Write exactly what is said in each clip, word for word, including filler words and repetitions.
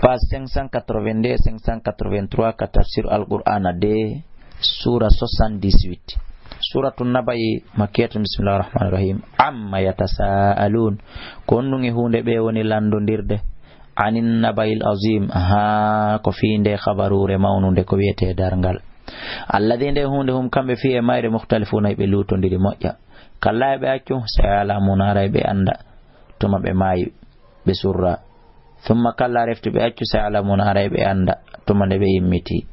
Page cinq cent quatre-vingt-deux, cinq cent quatre-vingt-trois, ka tafsir Alqur'ana de, sura soixante-dix-huit. Suratu Naba'i, makkiyatun, bismillahir rahmanir rahim. Amma yatasaalun. Ko honɗun e huunde ɓe woni lanndondirde? Anin naba'il azim. Haa, ko fii nde habaruure mawnunde ko wi'etee darngal. Alladhi, nde huunde, hum, kamɓe, fii e mayre, mukhtalifuna, ɓe luutondiri moƴƴa. Kalla, ɓe accu, sayalamuna, aray ɓe annda. Tuma ɓe maayi, ɓe surra. Thumma kalla, refti ɓe accu, sayalamuna, aray ɓe annda tuma nde ɓe immiti.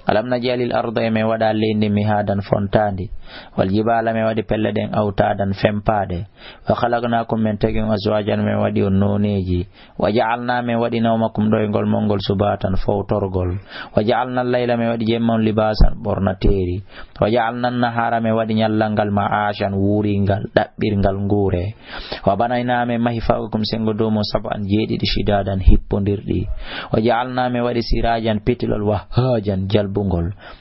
Alam naj'alil arda, e men waɗa leydi mihadan, fontaandi, wal jibala, men waɗi pelle ɗen, awtadan, fempaaɗe, wa khalaqnakum, men tagi on, azwajan, men waɗi on nooneeji, wa ja'alna, men waɗi, nawmakum, ɗoyngol mon ngol, subatan, fowtorgol, wa ja'alna layla, men waɗi jemma on, libasan, ɓornateeri, wa ja'alna nahara, men waɗi ñallal ngal, ma'ashan, wuuringal, ɗaɓɓirgal nguure. Wa banayna, men mahi, fawqakum, senngo dow mon, sab'an, jeeɗiɗi, shidadan, hippondirɗi. Wa ja'alna, men waɗi, sirajan, pitilol, wahhajan, jalbungol.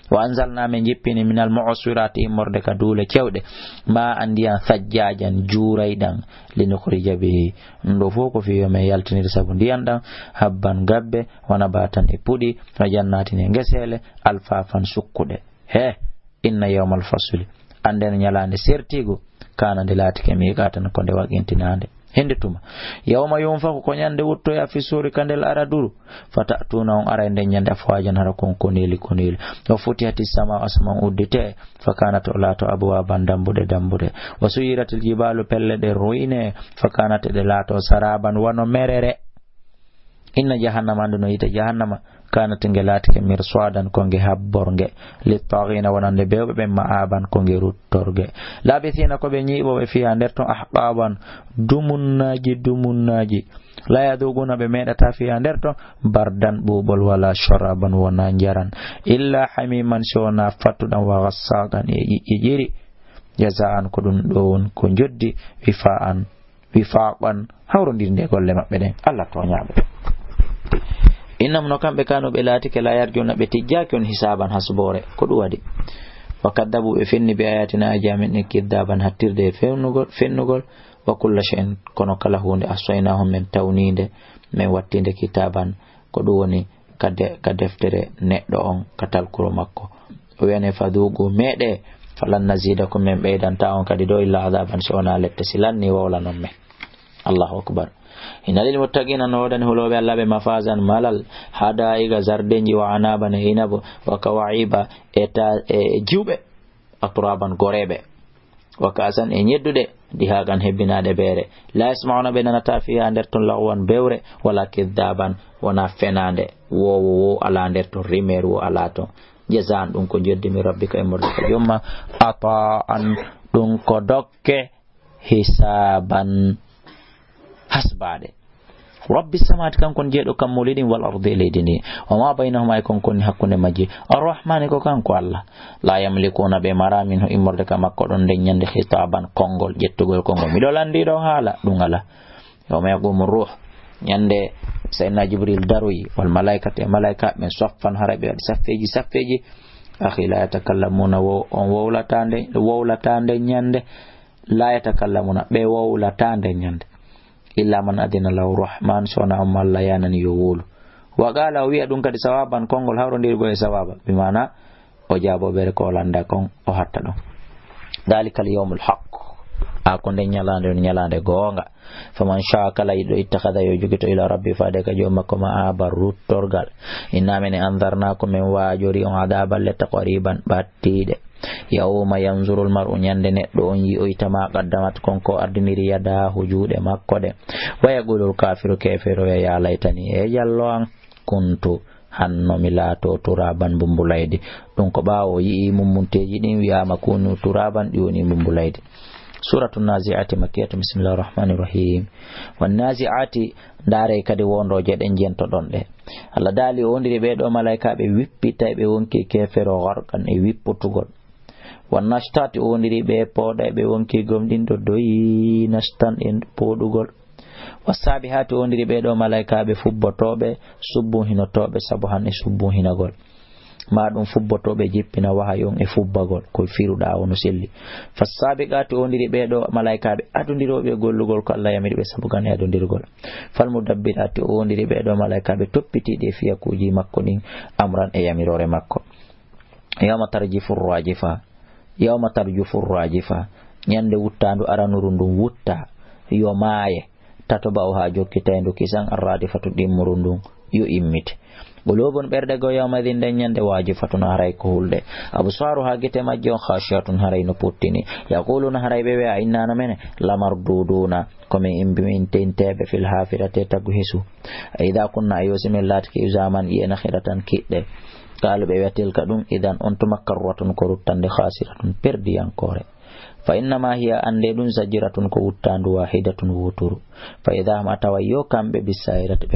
Wa anzalna, men jippini, minal mu'sirati, immorde ka duule cewɗe, ma'an, ndiyan, sajjajan, juurayɗan, linukhrija bihi. Ɗun ɗoo fow ko fii yo men yaltinir sabu ndiyan ɗan, habban, gabbe, wa nabatan, e puɗi, wa jannatin, e ngeseele, alfafan, sukkuɗe. He, inna yawmal fasli, annden ñalaande sertiigu, kaana, nde laatike, miiqaatan, ko nde waqintinaande. Hende tuma, yawma yunfaxu, ko ñande wuttoya, fi suuri, ka ndel araduru, fa ta'tuuna, on aray nden ñande, afwaajan, hara kon koneeli koneeli. Wa futihati samaa'u, asamaan uddite, fa kaanat, o laato, abwaaban, dambuɗe dambuɗe. Wa suyiratil jibaalu, pelle ɗe ruyne, fa kaanat, ɗe laato, saraaban, wano merere. Inna jahannama, anndu no yiite jahannama, kaanat, nge laatike, mirsaadan, ko nge habbornge, littaagiina, wonande bewɓe ɓen, ma'aaban, ko nge ruttorge. Laabisiina, ko ɓe ñiiɓooɓe, fiihaa, nder ton, ahqaaban, dumunnaaji, dumunnaaji. Laa yaduuquuna, ɓe meeɗataa, fiihaa, nder ton, bardan, ɓuuɓol, walaa sharaaban, wonaa njaran, illaa hamiiman, si wonaa fattuɗan, wa ghassaakan, e ƴiƴƴiƴiri. Jazaa'an, ko ɗun ɗoo woni ko njoddi, wifaa'an, wifaaqan, hawrondirde e golle maɓɓe ɗen. Allah tooñaaɓe. Innahum, no kamɓe, kaanu, ɓe laatike, laa yarjuuna, ɓe tijjaaki on, hisaaban, hasboore. Ko ɗun waɗi? Wa kaddabu, ɓe fenni, bi aayaatina, aayaaji amen ɗin, kiddaaban, hattirde e fennugol, fennugol. Wa kulla shay'in, kono kala huunde, ahsaynaahu, men tawniinde, men wattiinde, kitaaban, ko ɗun woni ka de-, ka deftere neɗɗo on, ka talkuro makko. O wi'ane, fadhuuqu, meeɗee, falan naziidakum, men ɓeydantaa on kadi ɗoo, illaa adhaaban, si wonaa lette, si lannii wowlanon men. Allahu akbar. Inna lil muttaqiina, no woodani hulooɓe Allah ɓe, mafaazan, malal, hadaa'iqa, zardenji, wa anaaban, e inabu, wa kawaa'iba, e ta-, e jiwɓe, atraaban, goreeɓe, wa ka'san, e ñedduɗe, dihaaqan, hebbinaaɗe beere. Laa yasma'uuna, ɓe nanataa, fiihaa, nder ton, laghwan, bewre, walaa kiddaaban, wonaa fenaande, woowo woo alaa nder ton, rimeer woo alaa ton. Jazaa'an, ɗun ko njoddi, min rabbika, immorde ka Joom maa, ataa'an, ɗun ko dokke, hisaaban, hasbaaɗe. Rabbi samawaati, kanko woni jeeɗo kammuuli ɗin, wal ardi, e leydi ndin, wa maa baynahuma, e kon ko woni hakkunde majji. Arrahmaani, ko kanko Allah. Laa yamlikuuna, ɓe maraa, minhu, immorde ka makko ɗon nden ñande, khitaaban, konngol, ƴettugol konngol. Miɗo lanndii ɗoo haala, ɗun alaa. Yawma yaqumu ruuh, ñande Sayyidina Jibril daroyi, wal malaa'ikatu, e malaa'ikaaɓe ɓen, saffan, hara ɓe waɗi saffeeji, saffeeji. Akhi, laa yatakallamuuna, wo-, on wowlataa nde, wowlataa nde ñande. Laa yatakallamuuna, ɓe wowlataa nde ñande. Illaa man adina lahu rahmaan, si wonaa on mo Allah yaanani yo wowlu. Wa qaala, o wi'a ɗun kadi sawaaban, konngol hawrondirgol e sawaaba, bi maanaa o jaaboo ɓe ko o lannda kon, o hatta ɗon. Daalikal yawmul haqq, a ko nden ñalaande on, ñalaande goonga. Faman shaa, kala yiɗɗo, ittakhadha, yo jogito, ila rabbi, faade ka Joom makko, ma'aaban, ruttorgal. Inna menen, anzarnaakum, men waajori on, adaaban, lette, qariiban, ɓattiiɗe. Yawma yanzurul mar'u, ñande neɗɗo on yi'oyta, maa qaddamat, kon ko ardiniri, yadaahu, juuɗe makko ɗen. Wa yaqulul kaafiru, keefeero wi'a, yaa laytanii, e jallo an, kuntu, hanno mi laato, turaaban, mbumbulaydi. Ɗun ko ɓaawo o yi'i mummunteeji ɗin wi'aama, kunu turaaban, ɗi woni mbumbulaydi. Suuratu Naazi'aati, makkiyatu, bismillahir rahmaanir rahiim. Wan naazi'aati, ndaaree kadi wondooje ɗen, jentoɗon ɗe. Allah daali, o wondiri ɓee ɗoo malaa'ikaaɓe wippitayɓe wonkii keefeero, gharqan, e wipputugol. Wan nashtaati, o wondiri ɓe pooɗayɓe wonkii gomɗinɗo, doyi, nashtan, e pooɗugol. Wa saabihaati, o wondiri ɓee ɗoo malaa'ikaaɓe fubbotooɓe, subbuhinotooɓe, sabhan, e subbuhinagol. Ma ɗum fubbotooɓe jippina wahayu on e fubbagol, ko firuɗaa o no selli. Fassaabiqaati, o wondiri ɓee ɗoo malaykaaɓe adondirooɓe e gollugol ko Allah yamiri ɓe sabu gane adondirgol. Falmudabbiraati, o wondiri ɓee ɗoo malaykaaɓe toppitiiɗi e fiyakuuji makko ɗin, amran e yamiroore makko. Yawma tarjifu raajifa, yawma tarjufu raajifa, ñande wuttaandu aranuru ndun wutta, yo maaye, tatba'uha jokkitayndu kisan arraadifatu ɗimmuru ndun, yo immite. Qulubun ɓerɗe goo yawma idhin nden ñande waajifatun haray ko hulɗe. Absaaruha gite majje on khaashi'atun haray no puttini. Yaquluna haray ɓe wi'a inna no mene lamarduduna ko min imbi min teinteeɓe fil hafirati e tagu hesu. Idha kunna ayo si min laatike izaman ƴeena khiratan kiɗɗe. Qaalu ɓe wi'a tilka ɗum idan on tuma karratun ko ruttande khaasiratun perdiyankoore. Fa innama hiya annde ɗum zajratun ko wuttaandu wahidatun wuturu. Fa idha hum a tawa yo kamɓe bissairati ɓe